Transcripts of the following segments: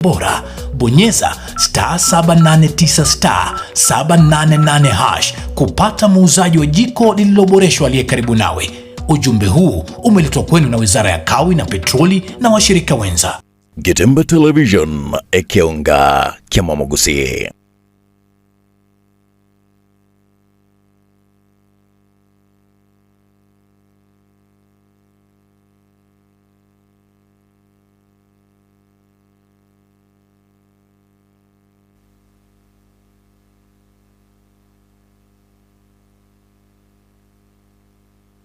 Bora, bonyeza star 789 star 788 hash kupata muuzaji wa jiko lililoboreshwa aliye karibu nawe. Ujumbe huu umeletwa kwenu na Wizara ya Kawi na Petroli na washirika wenza. Getembe Television, ekeonga kia Mwamogusi.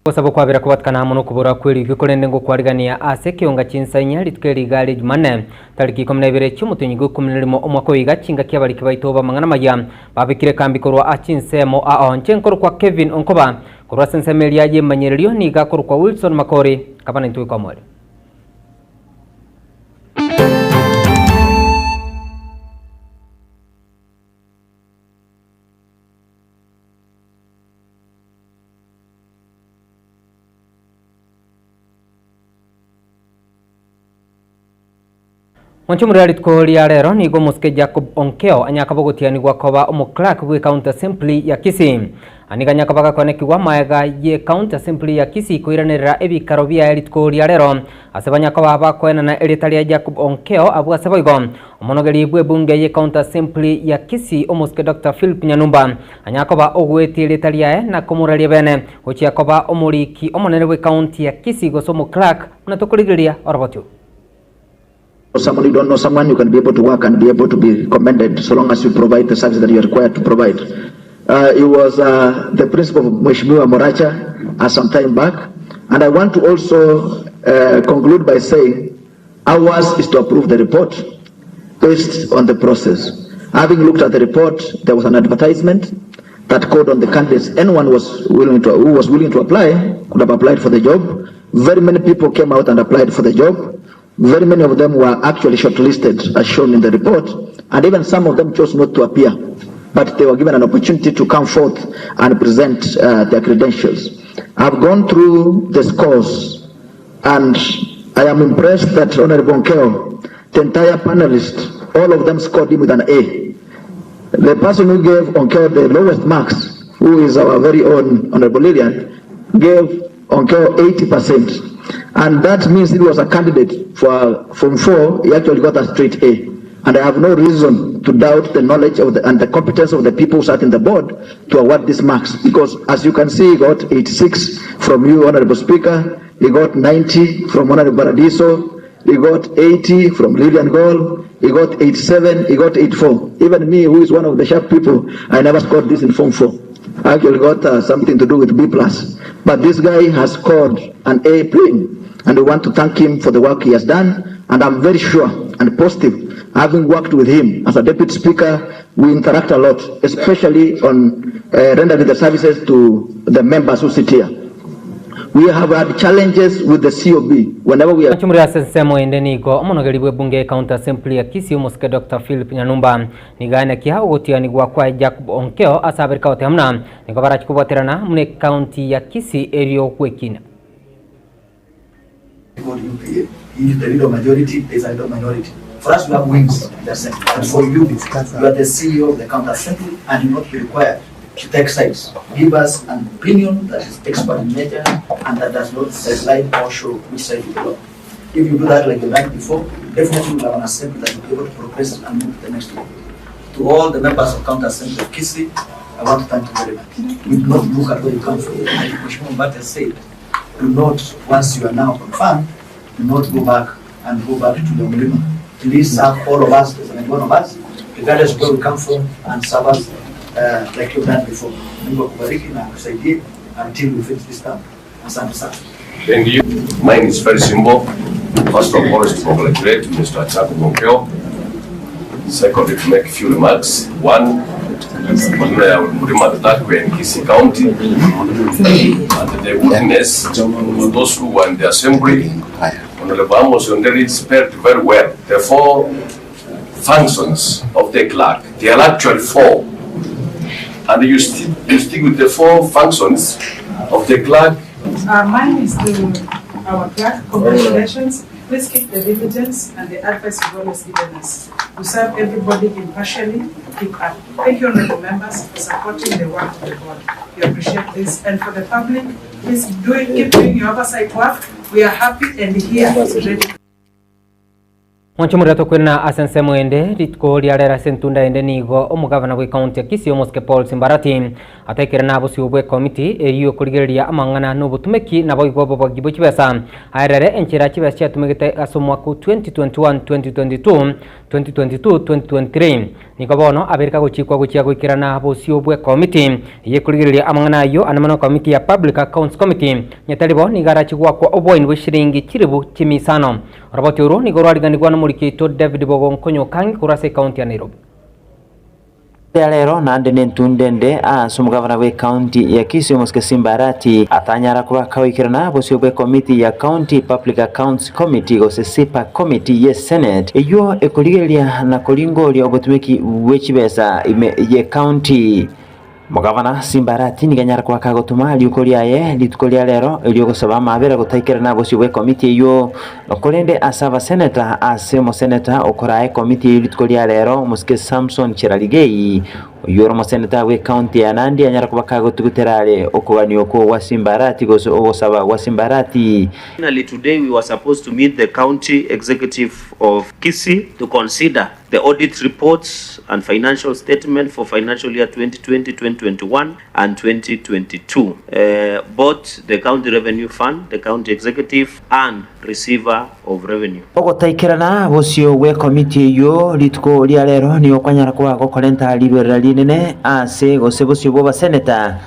Gosaba okwabera kobatikana amo nokobora kw'erigwe korende ngokwarigania ase ekeonga chinsa inya rituko eri iga ria Jumanne, tariki ikomi na ibere chi'omotenyi gwa ikomi na rimo omwaka oyo iga chingaki abariki baito b'amang'ana amaya babekire ekambi korwa aa chinsemo aa inche nkorokwa Kevin Onkoba korwa ase ensemo eria y'emanyererio niga akorokwa Wilson Makori kaba naintwe goika omoerio. Mwanche omorero rituko ria rero nigo omosike Jacob Onkeo anyakaba ogotianigwa koba omoclerk bwe county assembly ya Kisii. Anigo anyakaba gakonekigwa amaega ye county assembly ya Kisii koiranerera ebikaro biaye rituko ria rero ase banyakoba bakoenana erieta ria Jacob Onkeo abwo ase boigo omonogeri bw'ebunge ye county assembly ya Kisii omosike Doctor Philip Nyanumba anyakoba ogoetia erieta riaye na komoraria bene gochia koba omoriki omonene bwe county ya Kisii gose omoclerk buna tokorigereria oroboti oru. Someone you don't know someone, you can be able to work and be able to be commended so long as you provide the service that you are required to provide. Uh, he was uh, the principal of Mheshimiwa Moracha uh, some time back. And I want to also uh, conclude by saying ours is to approve the report based on the process. Having looked at the report, there was an advertisement that called on the candidates. Anyone was willing to, who was willing to apply could have applied for the job. Very many people came out and applied for the job. Very many of them were actually shortlisted as shown in the report, and even some of them chose not to appear, but they were given an opportunity to come forth and present uh, their credentials. I've gone through the scores, and I am impressed that Honorable Onkeo, the entire panelists, all of them scored him with an A. The person who gave Onkeo the lowest marks, who is our very own Honorable Lillian, gave Onkeo 80%. And that means he was a candidate for Form 4, he actually got a straight A. And I have no reason to doubt the knowledge of the, and the competence of the people who sat in the board to award these marks. Because as you can see, he got 86 from you, Honorable Speaker. He got 90 from Honorable Paradiso. He got 80 from Lillian Gall. He got 87. He got 84. Even me, who is one of the sharp people, I never scored this in Form 4. I actually got uh, something to do with B+. plus. But this guy has scored an A plane. And we want to thank him for the work he has done. And I'm very sure and positive, having worked with him as a deputy speaker, we interact a lot, especially on uh, rendering the services to the members who sit here. We have had challenges with the COB whenever we are Chimuri ase ensemo ende nigo omonogeri bw'ebunge y'Ecounty Assembly ya Kisii omosike Doctor Philip Nyanumba nigo aenekia ogotianigwa kwa Jacob Onkeo ase abere kagoteba buna nigo barachi kobwaterana buna ecounty ya Kisii erio gwekina. called UPA. He is the leader of majority, there is a leader of minority. For us, we have wings in the assembly. And for you, you are the CEO of the county assembly and you not be required to take sides. Give us an opinion that is expert in nature and that does not sideline or show which side you belong. If you do that like you've done before, definitely we'll have an assembly that will be able to progress and move to the next level. To all the members of County Assembly of Kisii, I want to thank you very much. We do not look at where you come from. Like Mheshimiwa Mbate said, do not, once you are now confirmed, do not go back and go back to the Mlima. Please serve all of us, there's one of us, regardless of where we come from, and serve us uh, like you've done before. Mungu akubariki na akusaidie until we finish this term. Asante sana. Thank you. Mine is very simple. First of all, is to congratulate Mr. Jacob Onkeo. Secondly, to make a few remarks. One, maneno ya Mlima Tatakwe in Kisii County and the goodness of those who were in the assembly. Honorable Amos Onderi spelled very well the four functions of the clerk. There are actually four. And you, sti you stick with the four functions of the clerk. Mine is to our clerk. Congratulations. Please keep the diligence and the advice you've always given us. You serve everybody impartially, keep up. Thank you honourable members for supporting the work of the board. We appreciate this and for the public, please do keep doing your oversight work. We are happy and here ready. Mwanche omorero tokwena ase ensemo ende, rituko ria rero ase entunda ende nigo omogavana bw'ecounty ya Kisii omosike Paul Simbarati ataikire nabosio bw'ekomiti eyio ekorigereria amang'ana na obotumeki naboigo obobogi bwe chibesa aerere enchera chibesa chiatumegete ase omwaka o 2021 2022 2022 2023 Nigo bono abeire kagochikwa gochia goikerana bosio bw'ekomiti eye ekorigereria amang'ana ayio ande mono ekomiti ya Public Accounts Committee. Onye tari bo, nigo arachie goakwa oboeni bwe shilingi chilifu chimisano. Oroboti orwo nigo rwariganigwa nomoriki oito David Bogonkonyo Okangi korwa ase ekaunti ya Nairobi. Ria rero naende nentunde ende ase omogavana bw'ecounty ya Kisii omosike Simba Arati atanyara koba kagoikerana bosio bw'ekomiti ya County Public Accounts Committee gose CPAC Committee ye Senate eyio ekorigereria na koringoria obotumeki bwe chibesa ime ye county. Omogavana Simba Arati nigo anyara koba kagotoma riuko riaye rituko ria rero erio gosaba amaabera gotaikerana bosio bw'ekomiti eyio Korende ase abaseneta, ase omoseneta okoraa ekomiti eyio rituko ria rero, omosike Samson Cherargei, oyio ore omoseneta bw'ecounty ya Nandi anyare koba kagotugutera are okogania okwo gwa Simba Arati gose ogosaba gwa Simba Arati. Finally today we were supposed to meet the county executive of Kisii to consider the audit reports and financial statement for financial year 2020, 2021 and 2022, both the county revenue fund, the county executive and receiver of revenue. Ogotaikerana bosio bw'ekomiti eyio rituko ria rero nigo kwanyara koba gokorenta riberera rinene ase gose bosio bw'abaseneta,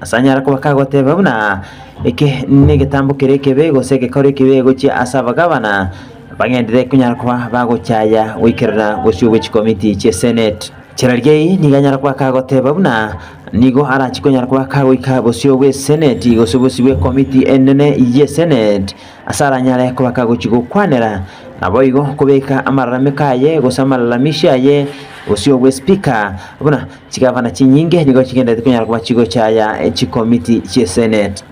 ase anyara koba kagoteba buna eke negetambo kere ekebe gose egekoro ekebe gochia ase abagavana bagenderere konyara koba bagochaya goikerana bosio bwe chikomiti chie senate. Cherargei nigo anyara koba kagoteba buna nigo arachi konyara koba kagoika bosio bwe senate gose bosio bwe komiti enene ye senate ase aranyare koba kagochi gokwanera naboigo kobeka amararamiko aye gose amalalamishi aye bosio bwe speaker buna Chigavana chinyinge nigo chigenderete konyara koba chigochaya chikomiti chie Senate.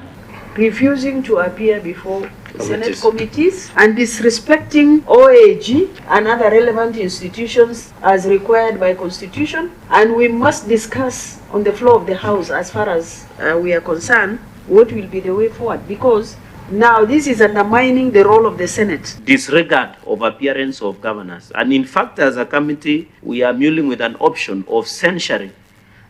Refusing to appear before Senate committees and disrespecting OAG and other relevant institutions as required by constitution and we must discuss on the floor of the house as far as we are concerned what will be the way forward because now this is undermining the role of the Senate. Disregard of appearance of governors and in fact as a committee we are mulling with an option of censuring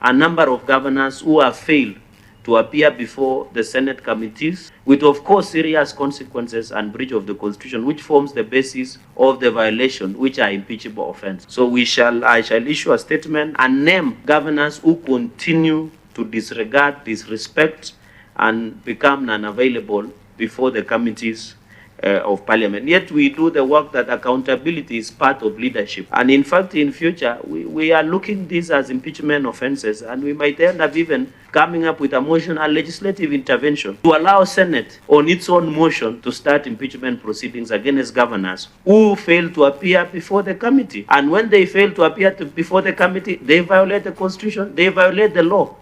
a number of governors who have failed to appear before the Senate committees with of course serious consequences and breach of the constitution which forms the basis of the violation which are impeachable offense. So we shall, I shall issue a statement and name governors who continue to disregard, disrespect and become non-available before the committees of parliament. Yet we do the work that accountability is part of leadership. And in fact, in future, we are looking this as impeachment offenses, and we might end up even coming up with a motion, a legislative intervention, to allow Senate on its own motion to start impeachment proceedings against governors who fail to appear before the committee. And when they fail to appear before the committee, they violate the constitution, they violate the law.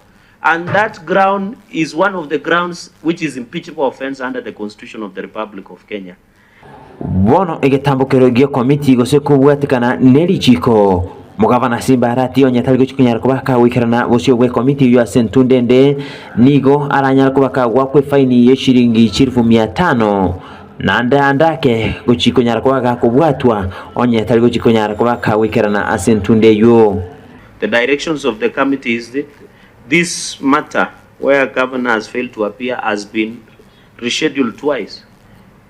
And that ground is one of the grounds which is impeachable offense under the Constitution of the Republic of Kenya. Bono egetambokero gi'ekomiti gose kobwatekana ne richiiko, Omogavana Simba Arati onye tari gochia konyara koba kagoikerana bosio bw'ekomiti eyio ase entunda ende, nigo aranyare koba kagoakwa efaini ye chiringi chilifu mia tano, naende ande ake gochia konyara koba gakobwatwa onye tari gochia konyara koba kagoikerana ase entunda eyio. The directions of the committee is that this matter where governor has failed to appear has been rescheduled twice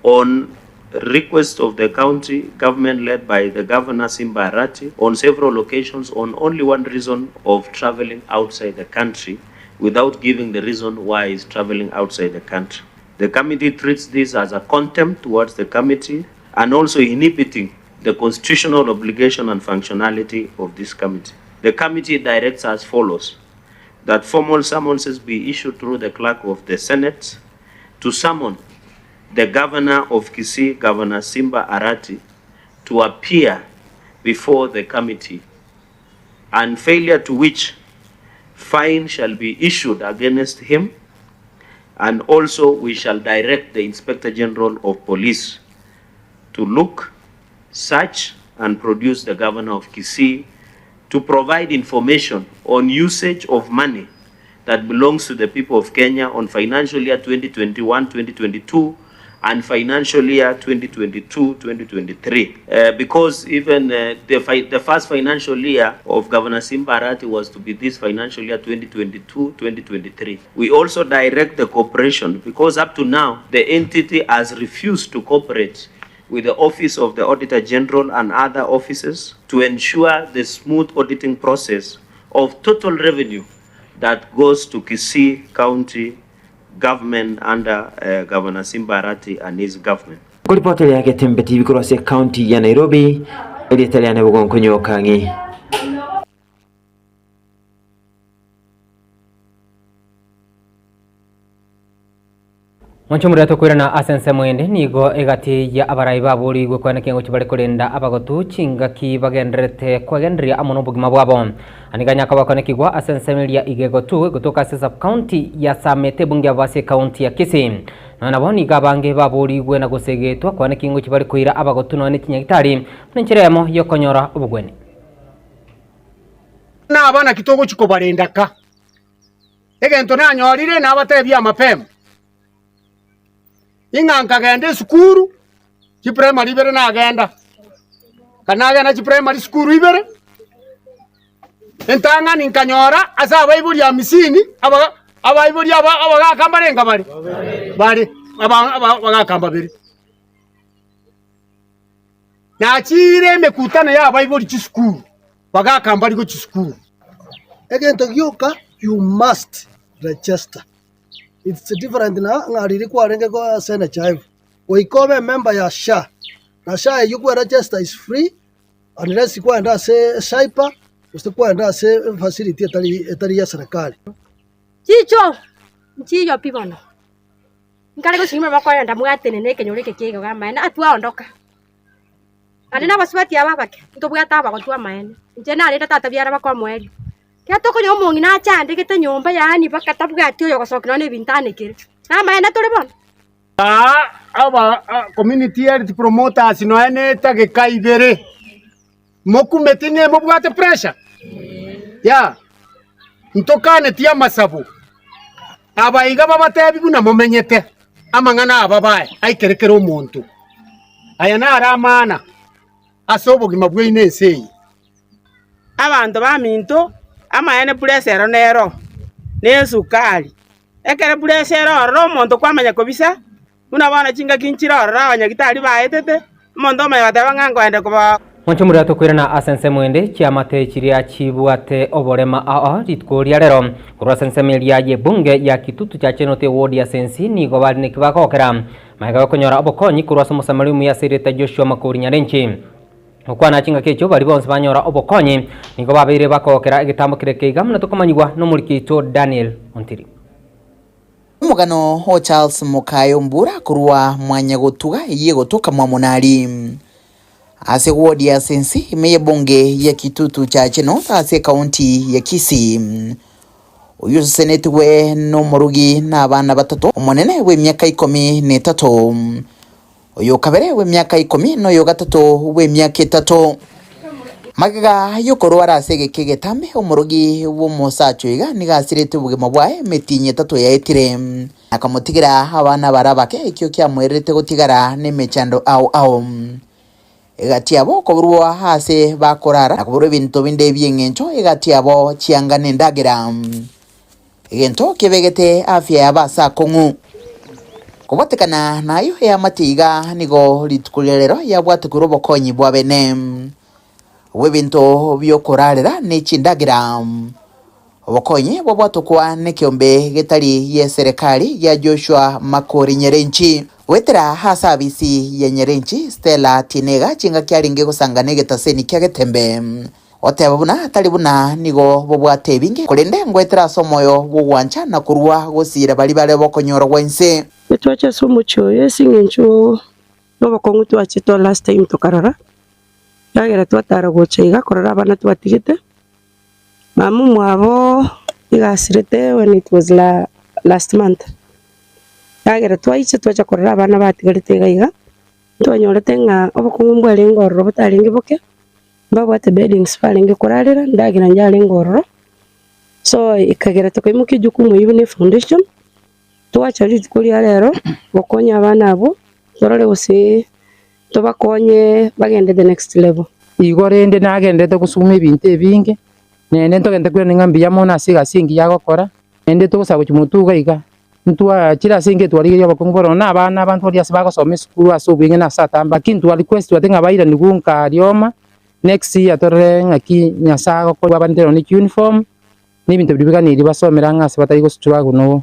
on request of the county government led by the governor Simba Arati on several occasions on only one reason of traveling outside the country without giving the reason why he's traveling outside the country. The committee treats this as a contempt towards the committee and also inhibiting the constitutional obligation and functionality of this committee. The committee directs as follows: that formal summonses be issued through the clerk of the Senate to summon the governor of Kisii, Governor Simba Arati, to appear before the committee, and failure to which fine shall be issued against him, and also we shall direct the Inspector General of Police to look, search and produce the governor of Kisii to provide information on usage of money that belongs to the people of Kenya on financial year 2021-2022 and financial year 2022-2023. Uh, because even uh, the, fi the first financial year of Governor Simba Arati was to be this financial year 2022-2023. We also direct the cooperation because up to now the entity has refused to cooperate with the Office of the Auditor General and other offices to ensure the smooth auditing process of total revenue that goes to Kisii County government under uh, Governor Simba Arati and his government. Nkoripota eria Getembe TV korwa ase ekaunti ya Nairobi, erieta riane Bogonkonyoka Ng'i. Mwanche omorero tokoirana ase ensemo ende, nigo egati ya abarai baborigwe koena kengochi bare korenda abagotu chingaki bagendererete kwegendereria amo nobogima bwabo. Aniga nyakabakonekigwa ase ensemo eria igegotu egotoka ase sub-county ya Samete ebunge yabo ase ekaunti ya Kisii. Nonya nabo nigo abange baborigwe na gosegetwa koena kengochi bare koira abagotu nonya ne chinyagitari buna enchera eyemo yokonyora obogwenia. Na aba naki togochia kobarenda ka? Egento nanyorire nabatebie amapema, ing'a nkagenda esukuru, chiprimary ibere nagenda, ekero nagenda chiprimary sukuru ibere, entang'ani nkanyora ase abaibori amisini, aba abaibori aba abagaka mbarenge bare? Bare, aba aba abagaka mbabere. Nachiire emekutano y'abaibori chisukuru, bagaka mbari gochia sukuru. Egento gioka you must register. It's different na ng'a riria kwarenge go ase NHIF. Goika obe emember ya SHA, na SHA eyio kwe register is free unless kwagenda ase cyber gose kwagenda ase facility etari etari ya serikali. Chicho nchiyo pi bono. Nkare gochia bakoenda mwatenena ekenyoro eke kiaigo amaene atwaondoka. Naende na abasubati aba abake, ntobwate abagotwa amaene. Inche narende tata biara bakomoeria. Ekero tokonyora omong'ina achandegete nyomba yaani mpaka tabwati oyogosokia nonya na ebinto anekere. Namaene tore bono. Aa aba community health promoters nonya ne etageka ibere, mokumeti ng'a mobwate pressure? Yea, ntokaneti amasabo, aba iga babatebi buna momenyete, amang'ana aba bae aikere kera omonto. Aya naro amana ase obogima bwaino ense eye. Abanto baminto, amaene pressure ero nero, na esukari. Ekero pressure ere ororo omonto kwamanya kobisa, buna bono chingaki nchire ororo abanyagitari baetete, omonto omanya goteba ng'a nkoenda koba. Mwanche omorero tokoirana ase ensemo ende, chiamate chiria chibwate oborema ao rituko ria rero. Korwa ase ensemo eria y'ebunge ya Kitutu Church Eward ya Sensi nigo bare neki bagokera magega yokonyora obokonyi korwa ase omosamari omuya ase erieta Joshua Makori Nyarenchi. Gokwana chingaki echio baria bonsi banyora obokonyi nigo babeire bakogokera egetambo keria keiga buna tokomanyigwa nomoriki oito Daniel Ontiri. Omogano o Charles Mokayo Mbura korwa Mwanyagotuga eyio egotoka mwa Monari ase ward ya Sensi ime y'ebunge ya Kitutu Chache North ase ekaunti ya Kisii. Oyio osesenetigwe nomorugi na abana batato, omonene bw'emiaka ikomi na etato, oyo kabere bw'emiaka ikomi, na oyo gatato bw'emiaka etato. Magega y'okorwara ase egeka egetambe, omorogi bw'omosacha oiga nigo asirete obogima bwaye emetienyi etato yaetire, akamotigera abana baria abake, ekio kiamoererete gotigara nemechando ao ao. Egati yabo koborwa aase bakorara, na koborwa ebinto binde bi'engencho, egati yabo chianga nendagera. Egento kebegete afya yabo ase akong'u. Kobwatekana nayo eamate iga nigo rituko ria rero yabwatekerwe obokonyi bwa bene bw'ebinto bi'okorarera ne chindagera. Obokonyi bwabwatokwa nekeombe getari gi'eserekari gia Joshua Makori Nyerenchi. Goetera ase abisi ya Nyerenchi, Stella Tinega chingaki arenge gosangana egetaseni kia Getembe. Goteba buna tari buna nigo bobwate ebinge, korende ngoetera ase omoyo bw'ogwancha na korua gosiira baria bare bokonyora gwa inse. Twacha ase omochie oyo ase eng'encho nobokong'u twachete last time tokarora, ekiagera twatara gocha iga korora abana twatigete, mama omwabo iga asirete when it was last month, ekiagera twaicha twacha korora abana batigarete iga iga. Ntwanyorete ng'a obokong'u mbwarenge ororo botarenge boke, mbabwate beddings barenge korarera, endagera yarenge ororo, so ekagera tokaimokia ejukumu eyio buna efoundation, twacha rituko ria rero gokonya abana abwo, torore gose tobakonye bagende the next level. Igo rende nagenderete gosuma ebinto ebinge, naende ntogente kwerania ng'a mbuya mono ase egasi engiya agokora, naende togosaba gochia motwe iga iga, ntwachire ase enka etwarigereria obokong'u bono na abana abanto baria ase bagosoma esukuru ase obweng'e na ase atambe, lakini twa request twateba ng'a bairanigwe nka rioma, next year torore ng'aki Nyasaye agokora abande nonye chiuniform, na ebinto biria biganeirie basomere ang'e ase batari go struggle no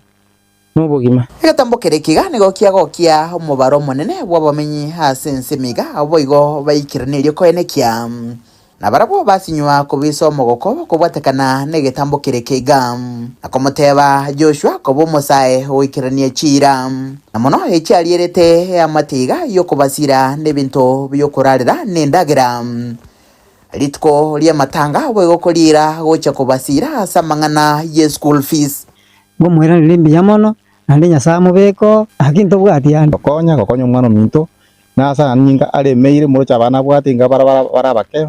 nobogima. Egetambo keria ekiga nigo kiagokia omobaro omonene bw'abamenyi ase ense emiga, boigo baikeranerie koenekia, na barabwo basinywa kobisa omogoko kobwatekana negetambo keria ekiga, na komoteba Joshua koba omosae oikeranie chiira, na mono echiarierete eamate iga y'okobasira nebinto bi'okorarera na endagera. Rituko ri'amatanga boigo koriira gocha kobasira ase amang'ana ye school fees. Ngomoiranerie mbuya mono, naende Nyasae amobeke oo, gaki ntobwati ande. Gokonya, gokonya omwana ominto, na ase aya ninga aremeire moroche abana abwate inga bara bara bare abake,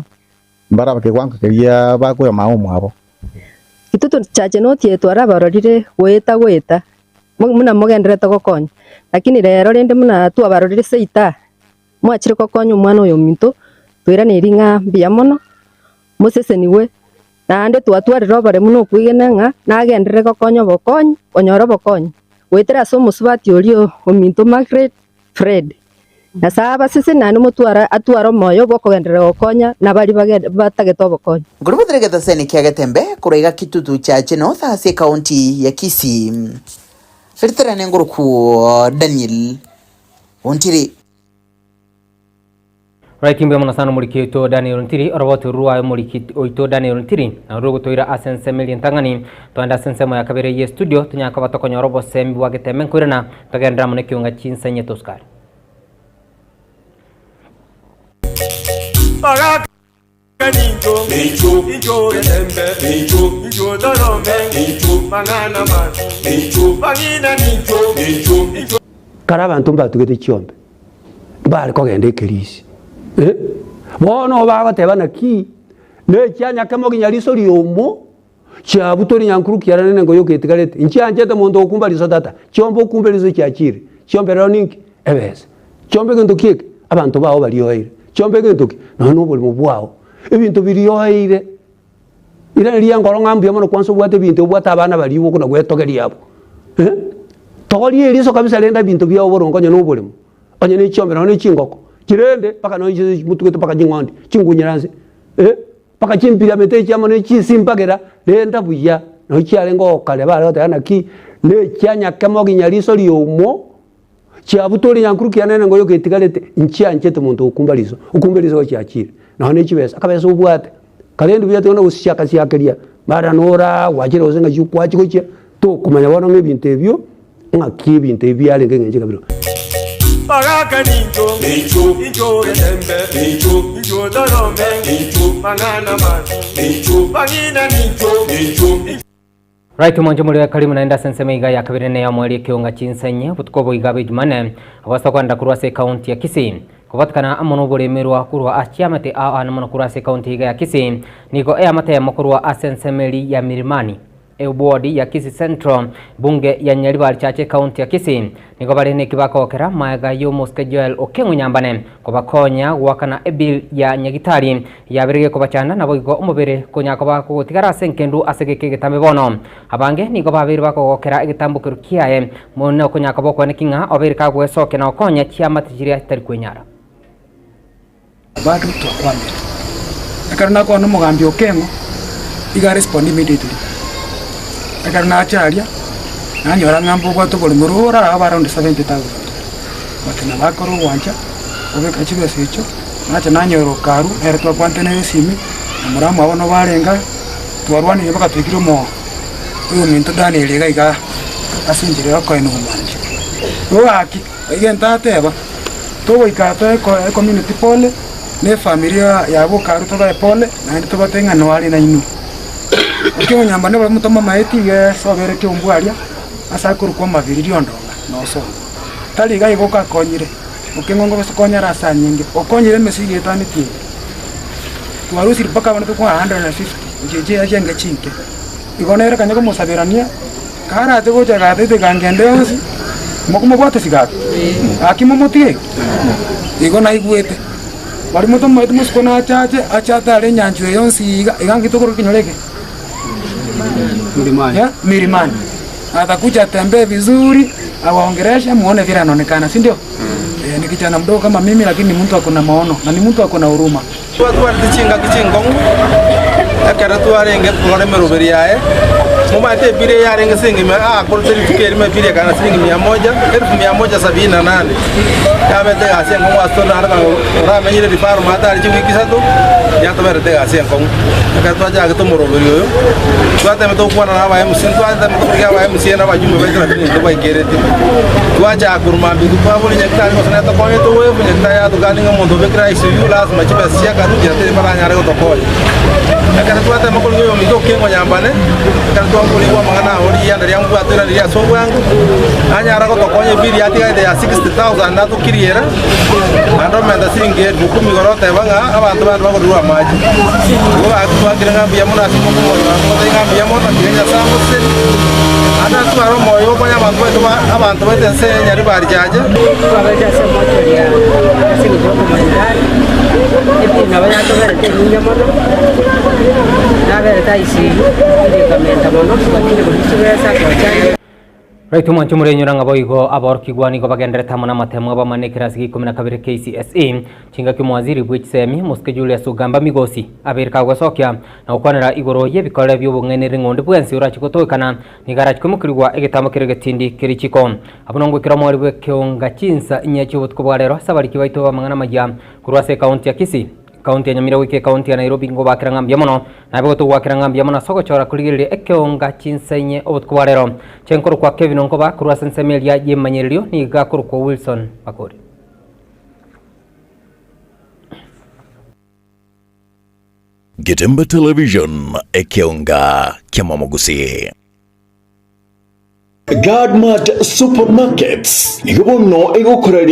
mbare abake gwanka keria bakoya mama omwabo. Intwe tochache notie twarabarorire goeta goeta, buna mogendererete gokonya, lakini rero rende buna twabarorire seita, mwachire gokonya omwana oyo ominto, toiraneiri ng'a mbuya mono, mosesenigwe. Naende twatwarire oboremu na okwegena ng'a nagenderere gokonya obokonyi, konyora obokonyi, goetera ase omosubati oria ominto Margaret Fred. Nyasae abasesenie naende motware atware omoyo bw'okogenderera gokonya nabaria bagende batagete obokonyi. Nkorobotera egetaseni kia Getembe korwa iga Kitutu Chache North ase ekaunti ya Kisii. Riterane ngoroku Daniel Ontiri. Right mbuya mono sana omoriki oito Daniel Ntiri oroboti oru rwaye omoriki oito Daniel Ntiri na rogotoira ase ensemo eria entang'ani toende ase ensemo ya kabere ye studio tonyare koba tokonyora obosemi bwa geteme nkoirana togenderere amo nekiunga chinsenye tosukari. Kare abanto mbatugete chiombe, mbare kogenda ekerisi, eh, bono bagoteba naki, na echianyakemo ginya riso riomo, chiabutori nyankuru kiarane nengo yoka etigarete, nchianchete monto okumba riso tata, chiombe okumbe riso chiachire, chiombe rero ninki? Ebesa. Chiombe gento ki eke? Abanto bao barioeire. Chiombe gento ki? Nonya na oborimo bwao. Ebinto birioeire. Rirana ria nkoro ng'a mbuya mono kwansa obwate ebinto obwate abana baria okona gwetogeria abwo eh. Togoria eriso kabisa rende ebinto biao boronge onye na oboremo, onye ne chiombe nonya ne chingoko, chirende mpaka nonya chinse motugete mpaka ching'ondi, chingunyera nse eh, mpaka chimpiramete echi amo ne chisimbagera, renda buya nonya chiarenge okare bare goteba naki, ne echianyakemo ginya riso riomo. Chiabutoire nyankuru kiane nengo yoka etigarete, nchianchete monto okumba riso, okumbe riso gochiachire, nonya ne chibesa, akabesa obwate, karende buya tiga nogosiaka siakeria, mara noraa gwachire gose ng'aki kwachi gochia, tokomanya bono ng'a ebinto ebio, ng'aki ebinto ebi biarenge eng'encho ekabira. Right omonche more karibu naende ase ensemo iga ya kabere ne omoerio ekeonga chinsenye obotuko obo iga bwe Jumane obasa kogenda korwa ase ekaunti ya Kisii kobatikana amo noboremerwa korwa ase chiamate ao ane mono korwa ase ekaunti iga ya Kisii nigo eamate eyemo korwa ase ensemo eri ya Milimani Ewodi ya Kisii Central bunge ya Nyaribari Chache ekaunti ya Kisii Nigo bare neki bakogokera magega y'omosike Joel Okeng'u Nyambane kobakonya goakana ebill ya nyagitari yabere gekobachanda naboigo omobere konya koba kogotigara ase enkendu ase geka egetambe bono. Abange nigo babeire bakogokera egetambokero kiaye mono konya koba okwaneki ng'a obeire kagwesokia na gokonya chiamate chiria chitari kwenyara. Bado twakwamire. Ekero nakwana omogambi Okeng'o, iga arespond immediately. Ekero nacha aria, nanyora ng'a mbobwate oboremo rore aba around 70,000. But nabo akora ogwancha, obeka chibesa echio, nacha nanyora Okaru, nere twakwanete nere esimi, na moramwabo nabo arenge aa, twarwanire mpaka twaikire omo oyominto Daniel iga igaa, ase enchera ya okoenigwa mwancha. Igo gaki, egento ateba. Togoika toe ecommunity pole, na efamiri yabo okaru tobae pole, naende tobatebie ng'a noare nainwe. Naki omonyamba nabo motome amaeti iga esobere keumbu aria, ase akorokwa amabiri riondong'a na osoro. Tari iga igo okakonyire. Okeng'o ngogosokonyera ase anyinge, okonyire emesigo etanetie eye. Twarusire mpaka abana tokwana 150 gochia chiaye chiange chinke. Igo nere kanya komosaberania, karache gocha gatete gangende yonsi, mokomobwata sigaki, gaki momotige? Igo naigwete, baria motomoeti mosiko nache ache, ache atare enyancha eye yonsi iga, iga nki tokoroka ekenyoro eke? Milimani. Atakuja atembee vizuri, awaongeleshe muone vile anaonekana, si ndio? Eh, ni kijana mdogo kama mimi lakini ni mtu ako na maono na ni mtu ako na huruma. Twatwarete chingaki chinkong'u ekero twarenge korora emeroberi yaye, momanyete ebiri eye yarenge siringi mia aakorete rituko erimo ebiri ekana siringi mia moja, elfu mia moja sabini na nane. Yabete egasi enkong'u ase tore naende kare oramenyire referral omanyete are chiwiki isato, yatoberete egasi enkong'u. Ekero twachagete omoroberi oyo, twatemete gokwana na aba MC, ntwatemete korigia aba MCA na abajumbe baito lakini ntobaikereti. Twachaka korwa mambia intwe twabora nyagetari gose netokonyete obobe, nyagetari yatokania ng'a omonto obekire ICU lasima chibesa chiakarwa nchera teri baranyare gotokonya. Ekero twatema korigia oyominto okeng'wa nyambane, ekero twaborigwe amang'ana ao rigianda ria mbwato riria ase obwango, nanyara gotokonya ebill yatigarete ya 60,000 natokiriera, naende omenta siringi elfu kumi igoro oteba ng'a abanto bande bagorirwe amache. Igo gaki twakire ng'a mbuya mono ase omokomoyora ngotebi ng'a mbuya mono tiga Nyasae agosesenie, naende atware omoyo okonya abanto baito ba abanto baito ense eye Nyaribari Chache. Twaberete ase emochori ya ase eng'encho y'okomoendari, ebinto nabo yatoberete enyinga mono, naberete ICU, ekamenta mono, lakini korwa chibesa twachandire. Right omwancho morenyora ng'a boigo aborokigwa nigo bagenderete amo namatemo abamane ekerasi gia ikomi na kabere KCSE. Chingaki omowaziri bwe chisemi Mosike Julius Ogamba Migosi abeire kagosokia na gokwanera igoro y'ebikore bi'obong'aineri ng'onde bwensi orache gotokana nigo arache koimokerigwa egetambo kere getindi kerichiko. Abwo nongwekera omwari bw'ekeonga chinsa inye chi'obotuko bwa rero ase abariki baito b'amang'ana amaya korwa ase ekaunti ya Kisii. Ekaunti ya Nyamira goika ekaunti ya Nairobi ngobakera ng'a mbuya mono, nabe gotogwakera ng'a mbuya mono ase ogochora korigereria ekeonga chinsa inye obotuko bwa rero. Inche nkorokwa Kevin Onkoba korwa ase ensemo eria y'emanyererio nigo akorokwa Wilson Makori. Getembe Television, ekeonga ki'amamogusii. Guardmart Supermarkets nigo bono egokoraria.